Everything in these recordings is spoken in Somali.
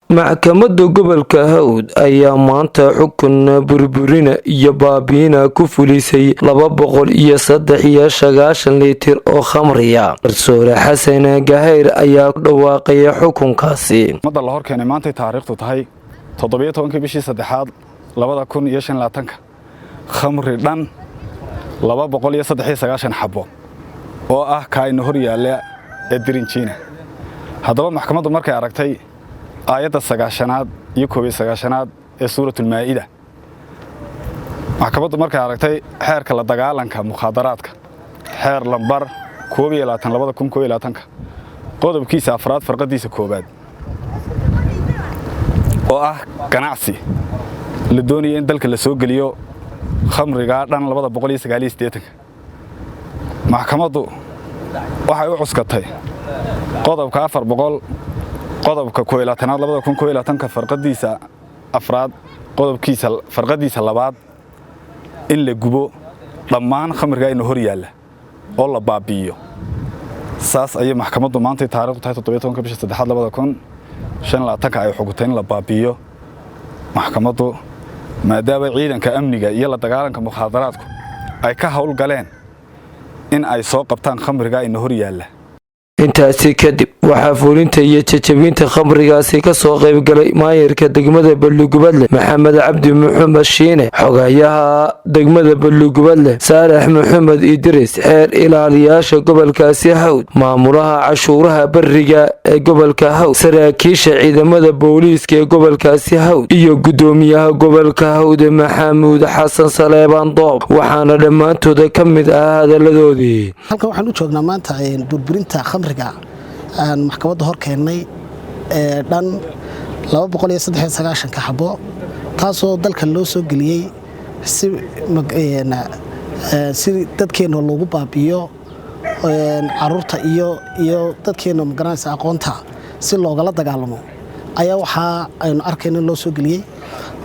Maxkamadda Gobolka Hawd ayaa maanta xukun burburina iyo baabiina ku fulisay 293 litir oo khamriya. Garsoore Xasan Gahayr ayaa ku dhawaaqaya xukunkaasi. Maxkamadda la hor keenay maantay taariikhdu tahay 17-kii bishii saddexaad 2025-ka khamri dhan 293 xabo oo ah kaayna hor yaalla ee dirinjiina. Haddaba maxkamaddu markay aragtay aayadda 90aad iyo 91aad ee Suuratulmaa'ida, maxkamaddu markay aragtay xeerka la dagaalanka mukhaadaraadka, xeer lambar 21/2021-ka, qodobkiisa afraad farqadiisa koowaad oo ah ganacsi la doonaya in dalka la soo geliyo khamrigaa dhan 289-ka, maxkamaddu waxay u cuskatay qodobka 400, qodobka 21aad 2021-ka farqadiisa afraad, qodobkiisa farqadiisa labaad, in la gubo dhammaan khamrigaa ina hor yaalla oo la baabi'iyo. Saas ayay maxkamaddu maantay taarikhdu tahay 17-ka bisha saddexaad 2025-ka ay xugutay in la baabi'iyo. Maxkamaddu maadaama ciidanka amniga iyo la dagaalanka mukhaadaraadku ay ka howlgaleen in ay soo qabtaan khamrigaa ina hor yaalla. Intaasi kadib waxaa fulinta iyo jajabinta khamrigaasi kasoo qaybgalay maayirka degmada Balligubadle Maxamed Cabdi Maxamed Shiine, xogayaha degmada Balligubadle Saalax Maxamed Idris, xeer ilaaliyaasha gobolkaasi Hawd, maamulaha cashuuraha beriga ee gobolka Hawd, saraakiisha ciidamada booliiska ee gobolkaasi Hawd iyo gudoomiyaha gobolka Hawd Maxamuud Xasan Saleebaan Doob. Waxaana dhammaantooda ka mid ah hadaladoodii. Halkan waxaan u joognaa maanta burburinta khamriga aan maxkamadda hor keennay ee dhan ka xabo, taasoo dalka loo soo geliyey si dadkeenna loogu baabi'iyo caruurta iyo dadkeenna, magaranaysa, aqoonta si loogala dagaalamo ayaa waxaa aynu arkayna loo soo geliyey.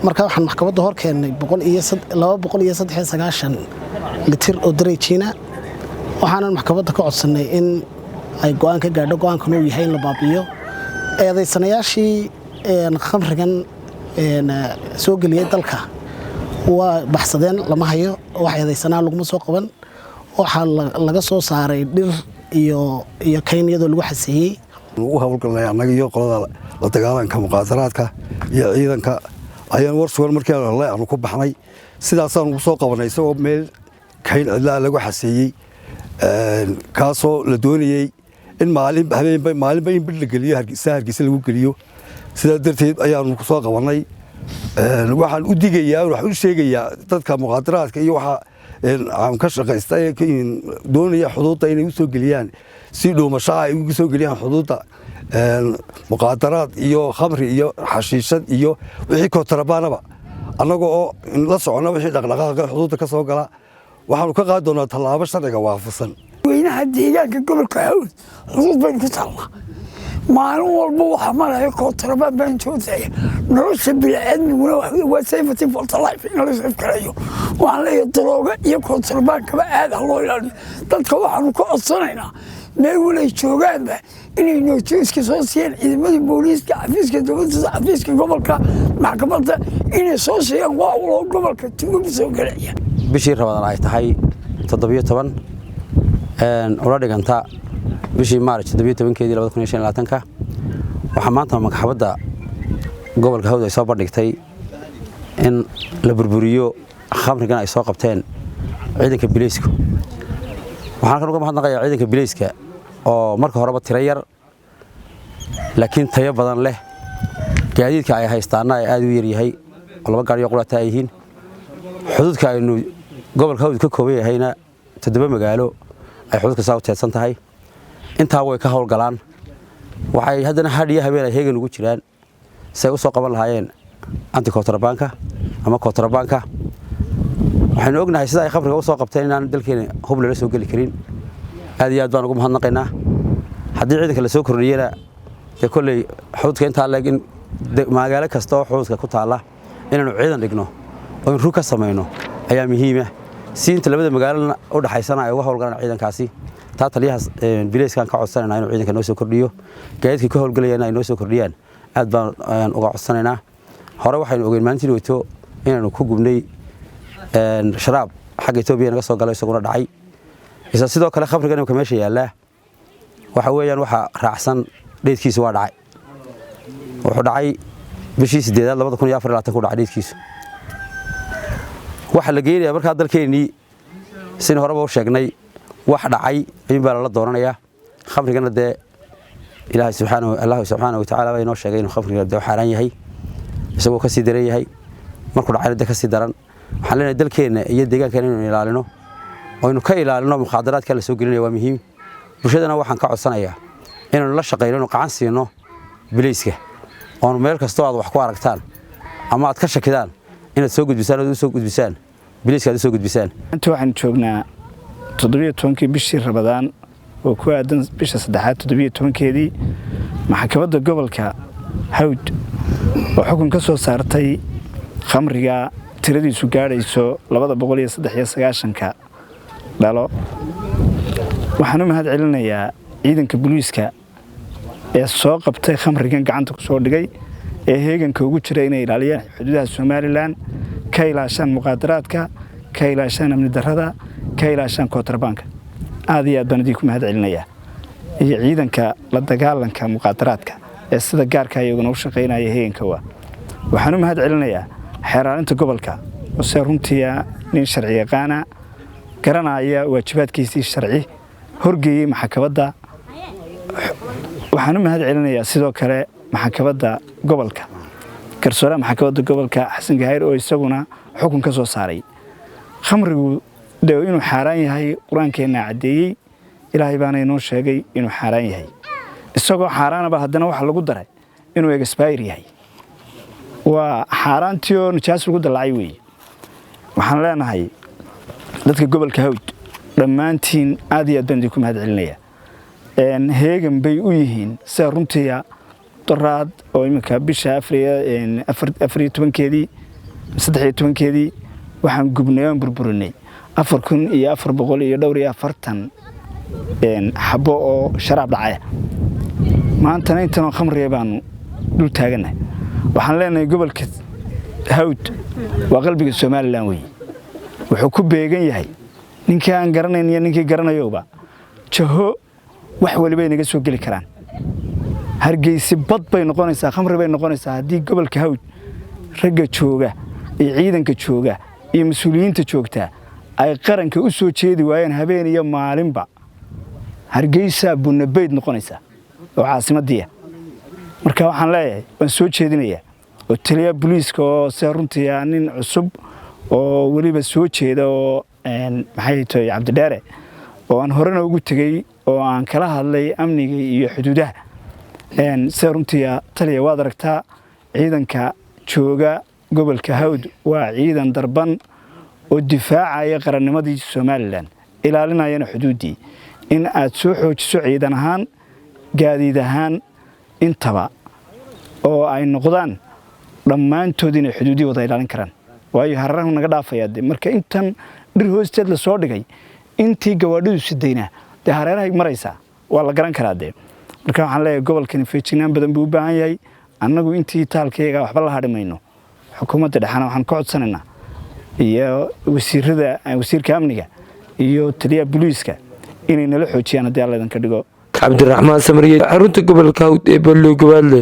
Marka waxaan maxkamadda hor keennay 293 litir oo dareejiina. Waxaanan maxkamadda ka codsannay in ay go'aan ka gaadho, go'aankana uu yahay in la baabi'iyo. Eedaysanayaashii khamrigan soo geliyey dalka waa baxsadeen, lama hayo. Wax eedaysanaa laguma soo qaban. Waxaa laga soo saaray dhir iyo kayn iyadoo lagu xaseeyey. U howlgalnay annaga iyo qolada la dagaalanka muqaadaraadka iyo ciidanka ayaan war sugan markii aan helnay aanu ku baxnay. Sidaasaan ugu soo qabanay isagoo meel kayn cidlaa lagu xaseeyey, kaasoo la doonayey in maalin habeenba maalinba in bir la geliyo, Hargeysa, Hargeysa lagu geliyo. Sidaa darteed ayaanu ku soo qabannay. Waxaan u digayaa, waxaan u sheegayaa dadka muqaadaraadka iyo waxa aan ka shaqaysta ee doonaya xuduudda inay u soo geliyaan si dhuumasho ay ugu soo geliyaan xuduudda muqaadaraad iyo khamri iyo xashiishad iyo wixii kontrabaanaba. Annaga oo la soconna wixii dhaqdhaqaaqa xuduudda ka soo gala, waxaanu ka qaadi doonaa tallaabo sharciga waafaqsan. Weynaha deegaanka gobolka Hawd xuduud baynu ku taallaa. Maalin walba waxaa maraya kontrabaan baan joogtaya. Nolosha bini'aadmiguna waa safety for the life in la safe gareeyo. Waxaan leeyahay darooga iyo kontrabaankaba aad ha loo ilaaliyo. Dadka waxaanu ka codsanaynaa meel walay joogaanba inay notice-ka soo siiyaan ciidamada booliiska, xafiiska dowladda, xafiiska gobolka, maxkamadda, inay soo siiyaan waa waloo gobolka tuuga soo gelaya. Bishii Ramadaan ay tahay 17, ula dhiganta bishii Maarj 17-keedii 2025-ka, waxaa maanta maxkamadda gobolka Hawd ay soo bandhigtay in la burburiyo khamrigan ay soo qabteen ciidanka bileyska. Waxaan halkan uga mahadnaqayaa ciidanka bileyska oo marka horeba tiro yar laakiin tayo badan leh, gaadiidka ay haystaana ay aad u yaryahay oo laba gaariyo qulata ay yihiin. Xuduudka aynu gobolka Hawd ka kooban yahayna toddoba magaalo ay xuduudka saa u teedsan tahay, intaa way ka howlgalaan. Waxay haddana hadh iyo habeen ay heegan ugu jiraan si ay u soo qaban lahaayeen anti kontrabaanka ama kontrabaanka. Waxaynu ognahay sida ay khamriga u soo qabteen inaan dalkeena hub lala soo geli karin. Aad iyo aad baan ugu mahadnaqaynaa. Haddii ciidanka la soo kordhiyena, dee kolley xuduudka intaa leeg in magaalo kasta oo xuduudka ku taalla inaanu ciidan dhigno oo in rug ka samayno ayaa muhiima, si inta labada magaalona u dhaxaysana ay uga howlgalaan ciidankaasi. Taa taliyaha bileyskan ka codsanayna inuu ciidanka noo soo kordhiyo, gaadiidka ka howlgelayana ay noo soo kordhiyaan. Aad baan uga codsanaynaa. Hore waxaynu ogeyn maalintii weyto inaanu ku gubnay sharaab xagga Etoobiya naga soo galo, isaguna dhacay. Isla sidoo kale khamrigan imika meesha yaallaa waxa weeyaan waxa raacsan dheedkiisu waa dhacay. Wuxuu dhacay bishii 8aad 2024 ku dhacay dheedkiisu. Waxaa la geenayaa markaa dalkeennii, sin horeba u sheegnay, wax dhacay ayuun baa lala doonanayaa. Khamrigana dee Ilaahay subxaanahu, Allah subxaanahu wa tacaala baa inoo sheegay inuu khamriga dee xaaraan yahay, isagoo ka sii daran yahay markuu dhacayna dee ka sii daran. Waxaan leenahay dalkeenna iyo deegaankeena inaynu ilaalino oo aynu ka ilaalino mukhaadaraadka la soo gelinaya waa muhiim. Bulshadana waxaan ka codsanayaa inaynu la shaqayno, inuu gacan siino bilayska, oonu meel kastoo aad wax ku aragtaan ama aad ka shakidaan inaad soo gudbisaan, ood u soo gudbisaan bilayska, aad u soo gudbisaan. Inta waxaan joognaa 17-kii bishii Rabadaan oo ku aadan bisha saddexaad 17-keedii, maxkamadda gobolka Hawd oo xukun ka soo saartay khamriga tiradiisu gaadhayso 293-ka dhalo. Waxaan u mahad celinayaa ciidanka booliiska ee soo qabtay khamrigan, gacanta ku soo dhigay, ee heeganka ugu jira inay ilaaliyaan xuduudaha Somaliland, ka ilaashaan muqaadaraadka, ka ilaashaan amni darrada, ka ilaashaan kootarbaanka. Aad iyo aad baan idinku mahad celinayaa, iyo ciidanka la dagaalanka muqaadaraadka ee sida gaarka iyaguna u shaqaynaya heeganka. Waa waxaan u mahad celinayaa xeeraalinta gobolka oo se runtii nin sharci yaqaana, garanaya waajibaadkiisii sharci, horgeeyey maxkamadda. Waxaan u mahad celinayaa sidoo kale maxkamadda gobolka, garsooraha maxkamadda gobolka Xasan Gahayr oo isaguna xukun ka soo saaray. Khamrigu de inuu xaaraan yahay Qur-aankeenna caddeeyey, Ilaahay baana inoo sheegay inuu xaaraan yahay. Isagoo xaaraanaba haddana waxa lagu daray inuu expire yahay. Waa xaaraantii oo nijaas lagu dallacay weeye. Waxaan leenahay dadka gobolka Hawd dhammaantiin aad iyo aad baan idinku mahad celinayaa. Heegan bay u yihiin sida runtiia. Doraad oo iminka bisha 14-keedii, 13-keedii, waxaan gubnay oon burburinay 4444 iyo dhowr xabo oo sharaab dhacaya. Maantana intanoo khamriga baanu dul taagannahay. Waxaan leenahay gobolka Hawd waa qalbiga Somaliland weeye. Wuxuu ku beegan yahay ninkii aan garanayn iyo ninkii garanayowba jaho wax walibay naga soo geli karaan. Hargeysi bad bay noqonaysaa, khamri bay noqonaysaa haddii gobolka Hawd ragga jooga iyo ciidanka jooga iyo mas-uuliyiinta joogtaa ay qaranka u soo jeedi waayeen habeen iyo maalinba. Hargeysa bunabayd noqonaysaa oo caasimaddiiya. Marka waxaan leeyahay, waan soo jeedinayaa oo taliya booliiska oo se runtii nin cusub oo weliba soo jeeda oo maxay tahay Cabdidheere oo aan horena ugu tegey oo aan kala hadlay amniga iyo xuduudaha. Se runtii taliya, waad aragtaa ciidanka jooga gobolka Hawd waa ciidan darban oo difaacaya qarannimadii Somaliland, ilaalinayana xuduuddii. In aad soo xoojiso ciidan ahaan, gaadiid ahaan intaba, oo ay noqdaan dhammaantood inay xuduuddii wada ilaalin karaan, waayo hararahu naga dhaafayaa de. Marka intan dhir hoosteed la soo dhigay, intii gawaadhidu sidaynaa dee hareerahay maraysaa, waa la garan karaa dee. Marka waxaan leeyahay gobolkani feejignaan badan buu u baahan yahay. Annagu intii taalkayaga waxba la hadhi mayno. Xukuumadda dhexena waxaan ka codsanaynaa iyo wasiirada, wasiirka amniga iyo taliyaha booliiska, inay nala xoojiyaan haddii Alla idinka dhigo. Cabdiraxmaan Samriye, xarunta gobolka Hawd ee Ballogobaadle.